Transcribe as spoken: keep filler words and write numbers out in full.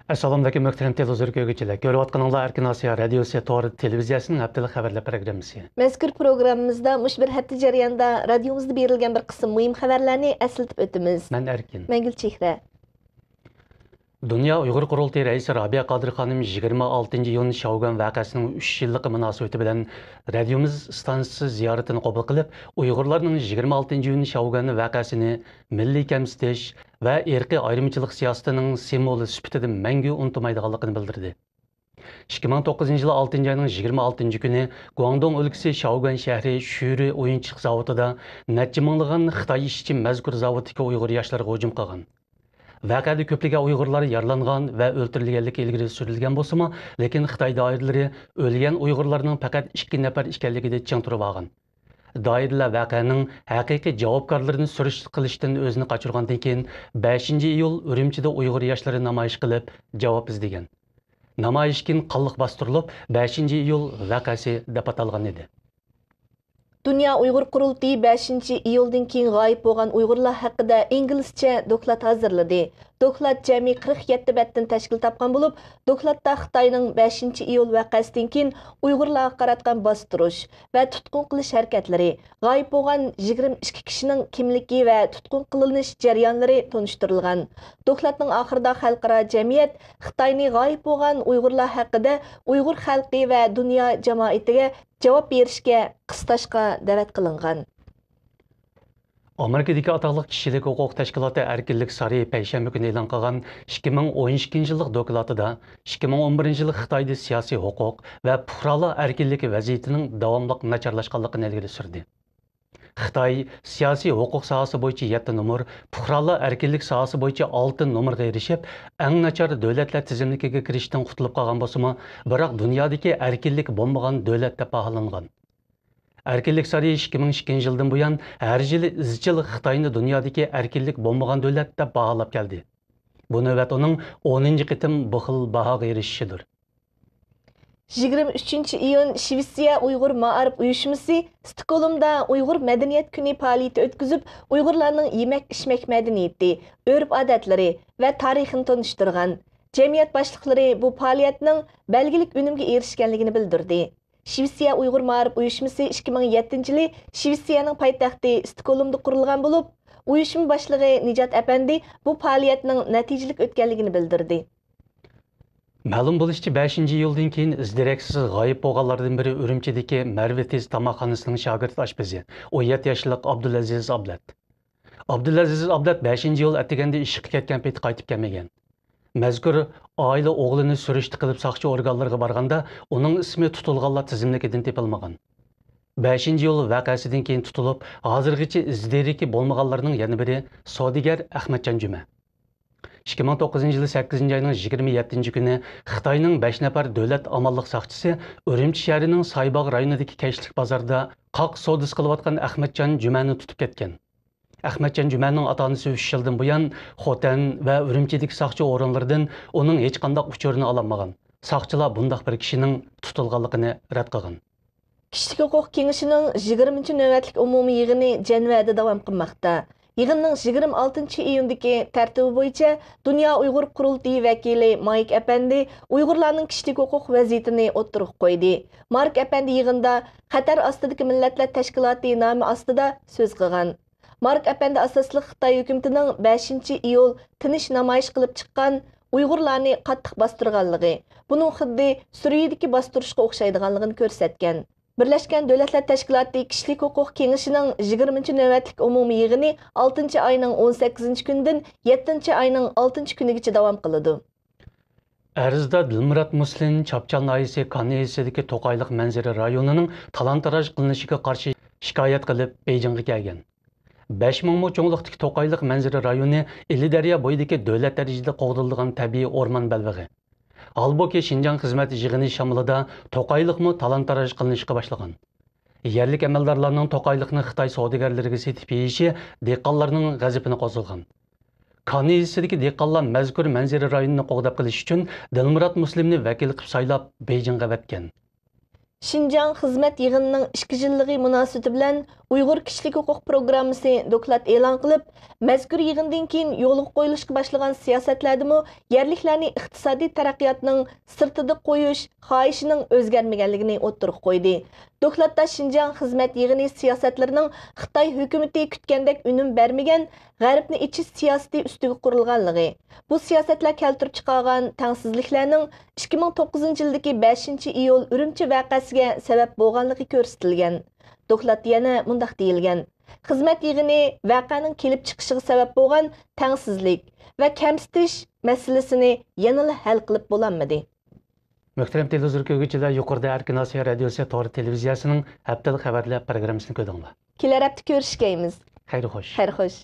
ئەسسالامۇئەلەيكۇم، مۆھتەرەم تېلېۋىزور كۆرگۈچىلەر. كۆرۈۋاتقىنىڭلار ئەركىن ئاسىيا رادىيوسى تور تېلېۋىزىيەسىنىڭ ھەپتىلىك خەۋەرلەر پروگراممىسى. مەزكۇر پروگراممىمىزدا مۇشۇ بىر ھەپتە جەريانىدا رادىيومىزدا بېرىلگەن بىر قىسىم مۇھىم خەۋەرلەرنى ئەسلىتىپ ئۆتىمىز. مەن ئەركىن. مەن گۈلچېھرە. دۇنيا ئۇيغۇر قۇرۇلتىيى رەئىسى رابىيە قادىر خانىم يىگىرمە ئالتىنچى ئىيۇن شياۋگۈەن ۋەقەسىنىڭ ئۈچ يىللىقى مۇناسىۋىتى بىلەن رادىيومىز ئىستانسىسى زىيارىتىنى قوبۇل قىلىپ، ئۇيغۇرلارنىڭ يىگىرمە ئالتىنچى ئىيۇن شياۋگۈەن ۋەقەسىنى مىللىي كەمسىتىش ۋە ئىرقىي ئايرىمىچىلىق سىياسىتىنىڭ سىمۋولى سۈپىتىدە مەڭگۈ ئۇنتۇمايدىغانلىقىنى بىلدۈردى. ئىككى مىڭ توققۇزىنچى يىلى ئالتىنچى ئاينىڭ يىگىرمە ئالتىنچى كۈنى گۇاڭدۇڭ ئۆلكىسى شياۋگۈەن شەھىرى شۈرى ئويۇنچۇق زاۋۇتىدا نەچچە مىڭلىغان خىتاي ئىشچى مەزكۇر زاۋۇتتىكى ئۇيغۇر ياشلىرىغا ھۇجۇم قىلغان. ۋەقەدە كۆپلىگەن ئۇيغۇرلار يارىلانغان ۋە ئۆلتۈرۈلگەنلىكى ئىلگىرى سۈرۈلگەن بولسىمۇ، لېكىن خىتاي دائىرىلىرى ئۆلگەن ئۇيغۇرلارنىڭ پەقەت ئىككى نەپەر ئىكەنلىكىدە چىڭ تۇرۇۋالغان. دائىرىلەر ۋەقەنىڭ ھەقىقىي جاۋابكارلىرىنى سۈرۈشتە قىلىشتىن ئۆزىنى قاچۇرغاندىن كېيىن، بەشىنچى ئىيۇل ئۈرۈمچىدە ئۇيغۇر ياشلىرى نامايىش قىلىپ جاۋاب ئىزدىگەن. نامايىش كېيىن قانلىق باستۇرۇلۇپ، بەشىنچى ئىيۇل ۋەقەسى دەپ ئاتالغان ئىدى. دۇنيا ئۇيغۇر قۇرۇلتىيى بەشىنچى ئىيۇلدىن كېيىن غايىب بولغان ئۇيغۇرلار ھەققىدە ئىنگلىزچە دوكلات ھازىرلىدى. دوكلات جەمئىي قىرىق يەتتە بەتتىن تەشكىل تاپقان بولۇپ، دوكلاتتا خىتاينىڭ بەشىنچى ئىيۇل ۋەقەسىدىن كېيىن ئۇيغۇرلارغا قاراتقان باستۇرۇش ۋە تۇتقۇن قىلىش ھەرىكەتلىرى، غايىب بولغان يىگىرمە ئىككى كىشىنىڭ كىملىكى ۋە تۇتقۇن قىلىنىش جەريانلىرى تونۇشتۇرۇلغان. دوكلاتنىڭ ئاخىرىدا خەلقئارا جەمئىيەت خىتاينى غايىب بولغان ئۇيغۇرلار ھەققىدە ئۇيغۇر خەلقى ۋە دۇنيا جامائىتىگە جاۋاب بېرىشكە قىستاشقا دەۋەت قىلىنغان. ئامېرىكىدىكى ئاتاقلىق كىشىلىك ھوقۇق تەشكىلاتى ئەركىنلىك سارىيى پەيشەنبە كۈنى ئېلان قىلغان ئىككى مىڭ ئون ئىككىنچى يىللىق دوكلاتىدا ئىككى مىڭ ئون بىرىنچى يىلى خىتايدا سىياسىي ھوقۇق ۋە پۇقرالار ئەركىنلىكى ۋەزىيىتىنىڭ داۋاملىق ناچارلاشقانلىقىنى ئىلگىرى سۈردى. خىتاي سىياسىي ھوقۇق ساھەسى بويىچە يەتتە نومۇر، پۇقرالار ئەركىنلىك ساھەسى بويىچە ئالتە نومۇرغا ئېرىشىپ، ئەڭ ناچار دۆلەتلەر تىزىملىكىگە كىرىشتىن قۇتۇلۇپ قالغان بولسىمۇ، بىراق دۇنيادىكى ئەركىنلىك بولمىغان دۆلەت دەپ باھالانغان. ئەركىنلىك سارىيى ئىككى مىڭ ئىككىنچى يىلدىن بۇيان ھەر يىلى ئىزچىل خىتاينى دۇنيادىكى ئەركىنلىك بولمىغان دۆلەت دەپ باھالاپ كەلدى. بۇ نۆۋەت ئۇنىڭ ئونىنچى قېتىم بۇ خىل باھاغا ئېرىشىشىدۇر. يىگىرمە ئۈچىنچى ئىيۇن شىۋېتسىيە ئۇيغۇر مائارىپ ئۇيۇشمىسى ستوكھولمدا ئۇيغۇر مەدەنىيەت كۈنى پائالىيىتى ئۆتكۈزۈپ، ئۇيغۇرلارنىڭ يېمەك-ئىچمەك مەدەنىيىتى، ئۆرپ-ئادەتلىرى ۋە تارىخىنى تونۇشتۇرغان. جەمئىيەت باشلىقلىرى بۇ پائالىيەتنىڭ بەلگىلىك ئۈنۈمگە ئېرىشكەنلىكىنى بىلدۈردى. شىۋېتسىيە ئۇيغۇر مائارىپ ئۇيۇشمىسى ئىككى مىڭ يەتتىنچى يىلى شىۋېتسىيەنىڭ پايتەختى ستوكھولمدا قۇرۇلغان بولۇپ، ئۇيۇشما باشلىقى نىجات ئەپەندى بۇ پائالىيەتنىڭ نەتىجىلىك ئۆتكەنلىكىنى بىلدۈردى. مەلۇم بولۇشىچە، بەشىنچى ئىيۇلدىن كېيىن ئىز دېرەكسىز غايىب بولغانلاردىن بىرى ئۈرۈمچىدىكى مەرۋى تېز تاماقخانىسىنىڭ شاگىرت ئاشپىزى، ئون يەتتە ياشلىق ئابدۇلئەزىز ئابلەت. ئابدۇلئەزىز ئابلەت بەشىنچى ئىيۇل ئەتىگەندە ئىشقا كەتكەن پېتى قايتىپ كەلمىگەن. مەزكۇر ئائىلە ئوغلىنى سۈرۈشتە قىلىپ ساقچى ئورگانلىرىغا بارغاندا، ئۇنىڭ ئىسمى تۇتۇلغانلار تىزىملىكىدىن تېپىلمىغان. بەشىنچى ئىيۇل ۋەقەسىدىن كېيىن تۇتۇلۇپ، ھازىرغىچە ئىز دېرىكى بولمىغانلارنىڭ يەنە بىرى سودىگەر ئەخمەتجان جۈمە. ئىككى مىڭ توققۇزىنچى يىلى سەككىزىنچى ئاينىڭ يىگىرمە يەتتىنچى كۈنى خىتاينىڭ بەش نەپەر دۆلەت ئامانلىق ساقچىسى ئۈرۈمچى شەھىرىنىڭ سايباغ رايونىدىكى كەچلىك بازاردا قاق سودىسى قىلىۋاتقان ئەخمەتجان جۈمەنى تۇتۇپ كەتكەن. ئەخمەتجان جۈمەنىڭ ئاتا-ئانىسى ئۈچ يىلدىن بۇيان خوتەن ۋە ئۈرۈمچىدىكى ساقچى ئورۇنلىرىدىن ئۇنىڭ ھېچقانداق ئۇچۇرىنى ئالالمىغان. ساقچىلار بۇنداق بىر كىشىنىڭ تۇتۇلغانلىقىنى رەت قىلغان. كىشىلىك ھوقۇق كېڭىشىنىڭ يىگىرمىنچى نۆۋەتلىك ئومۇمىي يىغىنى جەنۋەدە داۋام قىلماقتا. يىغىننىڭ يىگىرمە ئالتىنچى ئىيۇندىكى تەرتىبى بويىچە دۇنيا ئۇيغۇر قۇرۇلتىيى ۋەكىلى مايك ئەپەندى ئۇيغۇرلارنىڭ كىشىلىك ھوقۇق ۋەزىيىتىنى ئوتتۇرىغا قويدى. مارك ئەپەندى يىغىندا خەتەر ئاستىدىكى مىللەتلەر تەشكىلاتى نامى ئاستىدا سۆز قىلغان. مارك ئەپەندى ئاساسلىق خىتاي ھۆكۈمىتىنىڭ بەشىنچى ئىيۇل تىنچ نامايىش قىلىپ چىققان ئۇيغۇرلارنى قاتتىق باستۇرغانلىقى، بۇنىڭ خۇددى سۈرىيىدىكى باستۇرۇشقا ئوخشايدىغانلىقىنى كۆرسەتكەن. بىرلەشكەن دۆلەتلەر تەشكىلاتى كىشىلىك ھوقۇق كېڭىشىنىڭ يىگىرمىنچى نۆۋەتلىك ئومۇمىي يىغىنى ئالتىنچى ئاينىڭ ئون سەككىزىنچى كۈنىدىن يەتتىنچى ئاينىڭ ئالتىنچى كۈنىگىچە داۋام قىلىدۇ. ئەرزدە دىلمۇرات مۇسلىم چاپچال ناھىيەسى كان يېزىسىدىكى توقايلىق مەنزىرە رايونىنىڭ تالان-تاراج قىلىنىشىغا قارشى شىكايەت قىلىپ بېيجىڭغا كەلگەن. بەش مىڭ مو چوڭلۇقتىكى توقايلىق مەنزىرە رايونى ئىلى دەريا بويىدىكى دۆلەت دەرىجىدە قوغدىلىدىغان تەبىئىي ئورمان بەلبېغى. ھالبۇكى، شىنجاڭ خىزمەت يىغىنى شامىلىدا توقايلىقمۇ تالان-تاراج قىلىنىشقا باشلىغان. يەرلىك ئەمەلدارلارنىڭ توقايلىقنى خىتاي سودىگەرلىرىگە سېتىپ يېيىشى دېھقانلارنىڭ غەزىپىنى قوزغىغان. كان يېزىسىدىكى دېھقانلار مەزكۇر مەنزىرە رايونىنى قوغداپ قېلىش ئۈچۈن دىلمۇرات مۇسلىمنى ۋەكىل قىلىپ سايلاپ، بېيجىڭغا ئەۋەتكەن. شىنجاڭ خىزمەت يىغىنىنىڭ ئىككى يىللىقى مۇناسىۋىتى بىلەن ئۇيغۇر كىشىلىك ھوقۇق پروگراممىسى دوكلات ئېلان قىلىپ، مەزكۇر يىغىندىن كېيىن يولغا قويۇلۇشقا باشلىغان سىياسەتلەردىمۇ يەرلىكلەرنى ئىقتىسادىي تەرەققىياتنىڭ سىرتىدا قويۇش خاھىشىنىڭ ئۆزگەرمىگەنلىكىنى ئوتتۇرىغا قويدى. دوكلاتتا شىنجاڭ خىزمەت يىغىنى سىياسەتلىرىنىڭ خىتاي ھۆكۈمىتى كۈتكەندەك ئۈنۈم بەرمىگەن، غەربنى ئېچىش سىياسىتى ئۈستىگە قۇرۇلغانلىقى، بۇ سىياسەتلەر كەلتۈرۈپ چىقارغان تەڭسىزلىكلەرنىڭ ئىككى مىڭ توققۇزىنچى يىلدىكى بەشىنچى ئىيۇل ئۈرۈمچى ۋەقەسىگە سەۋەب بولغانلىقى كۆرسىتىلگەن. دوكلاتتا يەنە مۇنداق دېيىلگەن: خىزمەت يىغىنى ۋەقەنىڭ كېلىپ چىقىشىغا سەۋەب بولغان تەڭسىزلىك ۋە كەمسىتىش مەسىلىسىنى يەنىلا ھەل قىلىپ بولالمىدى. مۆھتەرەم تېلېۋىزور كۆرگۈچىلەر، يۇقىرىدا ئەركىن ئاسىيا رادىيوسى تور تېلېۋىزىيەسىنىڭ ھەپتىلىك خەۋەرلەر پروگراممىسىنى كۆردۈڭلار. كېلەر ھەپتە كۆرۈشكەيمىز. خەير خوش. خەير خوش.